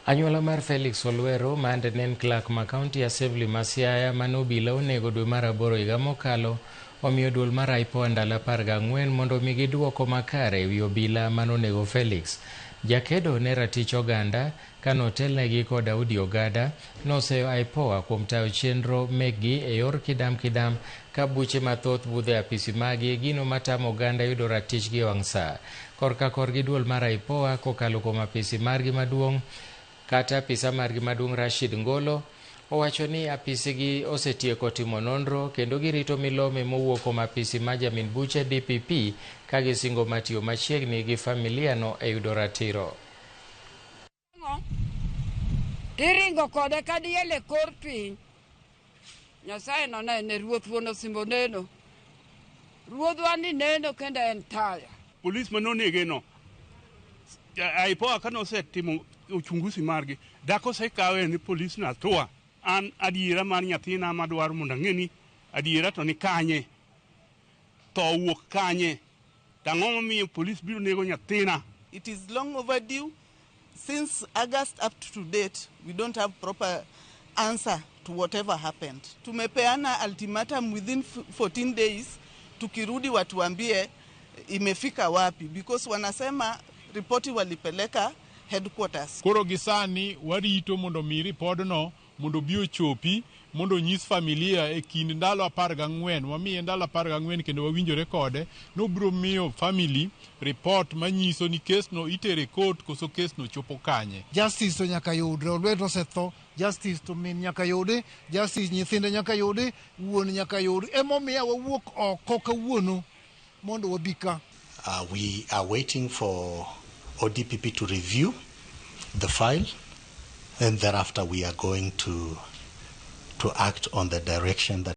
Anyuola mar Felix Olwero ma ne en clerk ma County Assembly ma Siaya mane obila onego dwe mar aboro higa mokalo omiyo duol mar IPOA ndalo 14 mondo omigi duoko makare ewi obila mane onego Felix. Jakedo ne ratich oganda kanotelnegi kod Daudi Ogada noseyo IPOA kuom tayo chenro mekgi e yor kidam kidam ka buche mathoth budho e apisi magi gino matamo oganda yudo ratichgi e wang' saa. Korka korgi duol mar IPOA kokalo kuom apisi margi maduong' kata apisa margi maduong' Rashid Ngolo owacho ni apisigi osetieko timo nonro kendo girito milome mowuok kuom apisi ma jamin buche DPP ka gisingo matiyo machiegni gi familia no e yudo ratiro. Tiringo kode ka diel e kor piny. Nyasaye nonene, ruoth wuon osimbo neno. Ruodhwa ni neno kendo en taya. Polis manonege no, IPOA kane osetimo uchunguzi margi, dak osekawe ni polis no atua. An adiera mar nyathina madwaro mondo ang'e ni adiera to ni kanye, tho wuok kanye, to ang'o momiyo polis biro nego nyathina. It is long overdue. Since August up to date, we don't have proper answer to whatever happened. Tumepeana ultimatum within 14 days, tukirudi watuambie imefika wapi, because wanasema ripoti walipeleka headquarters. Koro gi sani warito mondo mi ripodno mondo obi ochopi mondo onyis familia e kind ndalo 14. Wamiye ndalo 14 kendo wawinjore kode nobiro miyo family report manyiso ni kes no itere court koso kes no chopo kanye. Justice to nyaka yudre. Olwero osetho, justice to min nyaka yudi, justice nyithinde nyaka yudi, wuon nyaka yudi. Emomiyo wawuok oko kawuono mondo wabi ka. We are waiting for ODPP to review the file, and thereafter we are going to act on the direction that